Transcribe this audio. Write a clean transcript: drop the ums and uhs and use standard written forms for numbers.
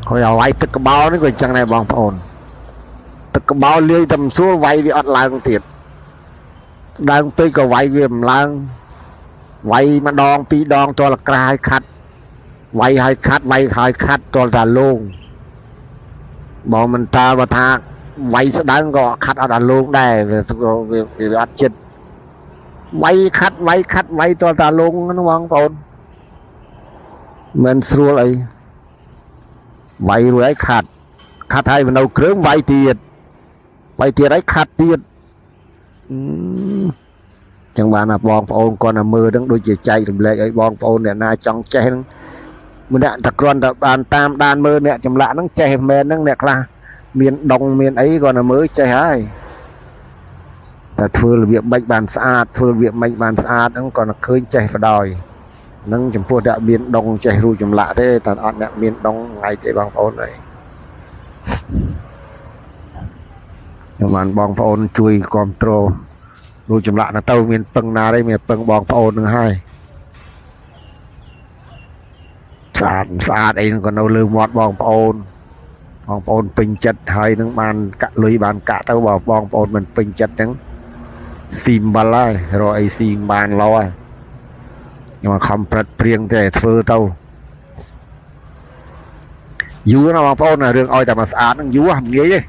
ហើយឲ្យវាយទឹកកបោនេះក៏អញ្ចឹងដែរបងប្អូនទឹកកបោលាយតែមិនស្រួលវាយវាអត់ឡើងទៀតដើមពេកក៏វាយវាមិនឡើងវាយម្ដងពីរដងទាល់ក្រាស់ឲ្យខាត់វាយឲ្យខាត់វាយឲ្យខាត់ទាល់តាលងបងមិនតើបើថាវាយស្ដើងក៏ខាត់អត់អាលងដែរវាវាអត់ចិត្តវាយខាត់វាយខាត់វាយទាល់តាលងហ្នឹងបងប្អូនមិនស្រួលអីវាយរួចឲ្យខាត់ខាត់ឲ្យនៅគ្រឿងវាយទៀតវាយទៀតឲ្យខាត់ទៀតអឺចឹងបានថាបងប្អូនគាត់តែមើលហ្នឹងដូចជាចែករំលែកឲ្យបងប្អូនអ្នកណាចង់ចេះហ្នឹងម្នាក់តែគ្រាន់តែបានតាមដានមើលអ្នកចម្លាក់ហ្នឹងចេះមែនហ្នឹងអ្នកខ្លះមានដងមានអីគាត់តែមើលចេះហើយតែធ្វើរបៀបបាច់បានស្អាតធ្វើរបៀបមិនបានស្អាតហ្នឹងគាត់តែឃើញចេះបដ ாய் ហ្នឹងចំពោះអ្នកមានដងចេះរូបចម្លាក់ទេតែអត់អ្នកមានដងថ្ងៃទេបងប្អូនអើយខ្ញុំបានបងប្អូនជួយគ្រប់គ្រងរូបចម្លាក់ទៅមានពឹងណាទេមានពឹងបងប្អូននឹងហើយស្អាតស្អាតអីហ្នឹងក៏នៅលើមាត់បងប្អូនបងប្អូនពេញចិត្តហើយនឹងបានកាក់លុយបានកាក់ទៅបើបងប្អូនមិនពេញចិត្តហ្នឹងស៊ីអំបិលហើយរកអីស៊ីបានឡហើយខ្ញុំខំប្រិតព្រៀងតែធ្វើទៅយូរណាបងប្អូនរឿងឲ្យតែមកស្អាតហ្នឹងយូរមិនងាយទេ